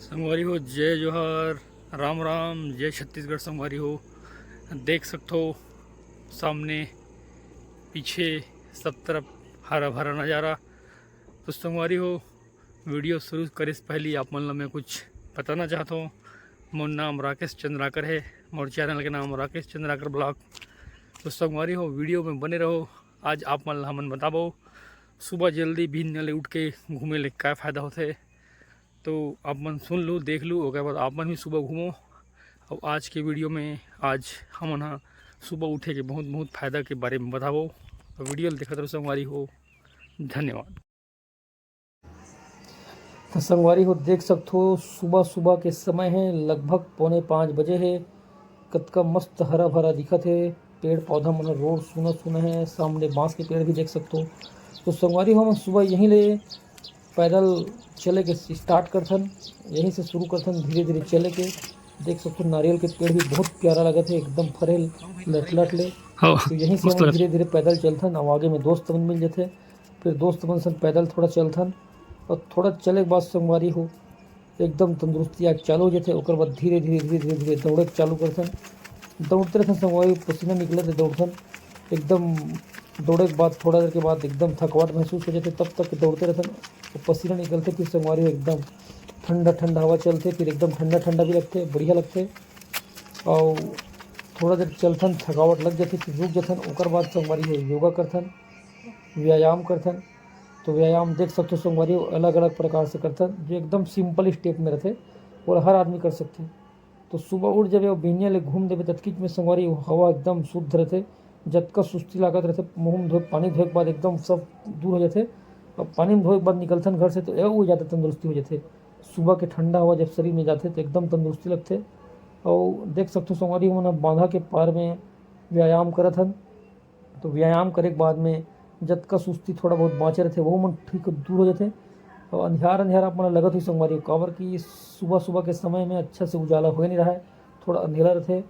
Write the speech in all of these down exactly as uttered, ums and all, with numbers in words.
संगवारी हो, जय जोहार, राम राम, जय छत्तीसगढ़। संगवारी हो, देख सकथो सामने, पीछे, सब तरफ हरा भरा नज़ारा। तो संगवारी हो, वीडियो शुरू करे से पहले आप मन ला मैं कुछ बताना चाहत हूँ। मोर नाम राकेश चंद्राकर है, मोर चैनल के नाम राकेश चंद्राकर ब्लॉग। तो संगवारी हो, वीडियो में बने रहो। आज आप मन ला हमन बताबो सुबह जल्दी बिहनिया ले उठ के घूमे ले का फ़ायदा होथे। तो आप मन सुन लू, देख लू, ओकर बाद आप मन भी सुबह घूमो। और आज के वीडियो में आज हमन ह सुबह उठे के बहुत बहुत फ़ायदा के बारे में बताबो। तो वीडियो ल देखत रहो संगवारी हो। धन्यवाद। तो संगवारी हो, देख सकथो, सुबह सुबह के समय है, लगभग पौने पाँच बजे है। कतका मस्त हरा भरा दिखत है, पेड़ पौधा मन, रोड सूना सूना है, सामने बांस के पेड़ भी देख सकथो। तो संगवारी हो, हमन सुबह यहीं ले पैदल चले के स्टार्ट करथन, यहीं से शुरू करथन धीरे धीरे चले के। देख सकथो, नारियल के पेड़ भी बहुत प्यारा लगत है, एकदम फरे लटलट ले। हाँ, तो यहीं से मस्त हमन लगत। धीरे धीरे पैदल चलथन, और आगे में दोस्त मन मिल जथे, फिर दोस्त मन संग पैदल थोड़ा चलथन, और थोड़ा चले के बाद संगवारी हो, एकदम तंदुरुस्ती आके चालू हो जाथे। ओकर बाद धीरे धीरे धीरे धीरे धीरे दौड़े के चालू करथन। दौड़ते रहथन संगवारी, पसीना निकलत हे, दौड़थन एकदम। दौड़े के बाद थोड़ा देर के बाद एकदम थकावट महसूस हो जाथे, तब तक दौड़ते रहथन। तो पसीना निकलथे, फिर संगवारी एकदम ठंडा ठंडा हवा चलथे, फिर एकदम ठंडा ठंडा भी लगथे, बढ़िया लगथे। और थोड़ा देर चलथन, थकावट लग जाथे, फिर रुक जाथन। ओकर बाद संगवारी हो योगा करथन, व्यायाम करथन। तो व्यायाम देख सकथो संगवारी हो, अलग अलग प्रकार से करथन, जो एकदम सिंपल स्टेप में रहथे और हर आदमी कर सकथे। तो सुबह उठ जबे और बिहनिया ले घूम देबे, ततकीच में संगवारी हो, हवा एकदम शुद्ध रहथे। जतका सुस्ती लागत रहथे, मुंह में धोए, पानी धोए के बाद एकदम सब दूर हो जाथे। और पानी में धोए के बाद निकलथन घर से, तो ए, वो ज़्यादा तंदुरुस्ती हो जाथे। सुबह के ठंडा हवा जब शरीर में जाथे, तो एकदम तंदुरुस्ती लगथे। और देख सकथो संगवारी हो, हमन ह बांधा के पार में व्यायाम करत हन। तो व्यायाम करे के बाद में जतका सुस्ती थोड़ा बहुत बाँचे रहिथे, वहू मन ठीक दूर हो जाथे। और अंधियार अंधियार आप मन ल लगत होही संगवारी हो, काबर कि सुबह सुबह के समय में अच्छा से उजाला होए नहीं रहा है, थोड़ा अंधेरा रहिथे,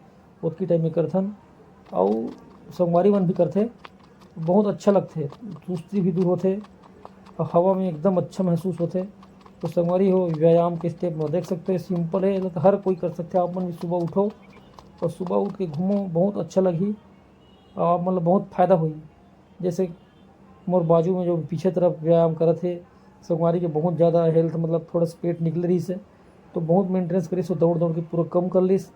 ओतकी टाइम में करथन। अउ संगवारी मन भी करथे, बहुत अच्छा लगथे, सुस्ती भी दूर होथे और हवा में एकदम अच्छा महसूस होथे। तो संगवारी हो, व्यायाम के स्टेप में देख सकते हो, सिंपल है, एला तो हर कोई कर सकथे। आप मन भी सुबह उठो और सुबह उठ के घूमो, बहुत अच्छा लगही। आप मतलब बहुत फ़ायदा होही। जैसे मोर बाजू में जो पीछे तरफ व्यायाम करत हे, संगवारी के बहुत ज़्यादा हेल्थ, मतलब थोड़ा सा पेट निकले रहिस हे, तो बहुत मेंटेनेंस करिस, वो दौड़ दौड़ के पूरा कम कर लिस।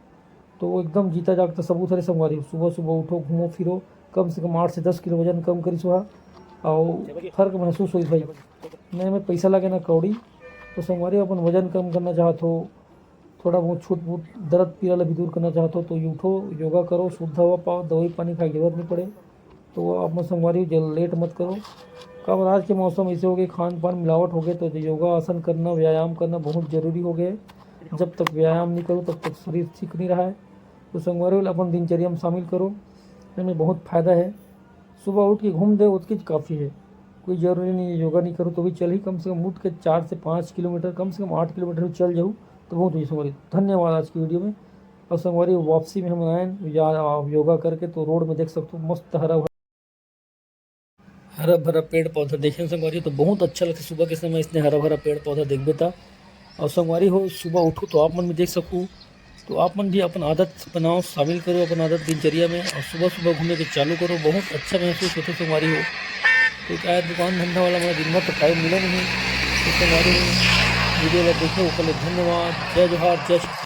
तो वो एकदम जीता जागता सबूत हरे संगवारी। सुबह सुबह उठो, घूमो फिरो, कम से कम आठ से दस किलो वजन कम करिस वह, और फर्क महसूस होइस भाई। नहीं में पैसा लगे ना कौड़ी। तो संगवारी अपन वजन कम करना चाहत हो, थोड़ा बहुत छूट फूट दर्द पीड़ा ला भी दूर करना चाहत हो तो उठो, योगा करो, शुद्ध हवा पाओ, दवाई पानी खाए के जरूरत नहीं पड़े। तो आप मन संगवारी जल लेट मत करो, काबर आज के मौसम ऐसे हो गए, खान पान मिलावट हो गए, तो योगा आसन करना, व्यायाम करना बहुत जरूरी हो गए। जब तक व्यायाम नहीं करो तब तक शरीर ठीक नहीं रहा है। तो संगवारी अपन दिनचर्या में शामिल करो, एमे बहुत फायदा है। सुबह उठ के घूम दे, ओतकीच काफ़ी है। कोई जरूरी नहीं है योगा नहीं करो तो भी चलही, कम से कम उठ के चार से पाँच किलोमीटर, कम से कम आठ किलोमीटर भी चल जाऊ तो बहुत होही संगवारी। धन्यवाद आज की वीडियो में। और संगवारी वापसी में हम आए या आप योगा करके तो रोड में देख सकते हो मस्त हरा भरा, हरा भरा पेड़ पौधा देखे संगवारी, तो बहुत अच्छा लगता है सुबह के समय इसने हरा भरा पेड़ पौधा देखबे ता। और संगवारी हो सुबह उठो तो आप मन भी देख सकू, तो आप मन भी अपन आदत बनाओ, शामिल करो अपन आदत दिनचर्या में, और सुबह सुबह घूमे के चालू करो, बहुत अच्छा महसूस होता संगवारी हो। तो क्या है, दुकान धंधा वाला मेरा दिन भर तो टाइम मिला नहीं, तो संगवारी हो वीडियो ला देखो, ओकर ले धन्यवाद। जय जोहार, जय छत्तीसगढ़।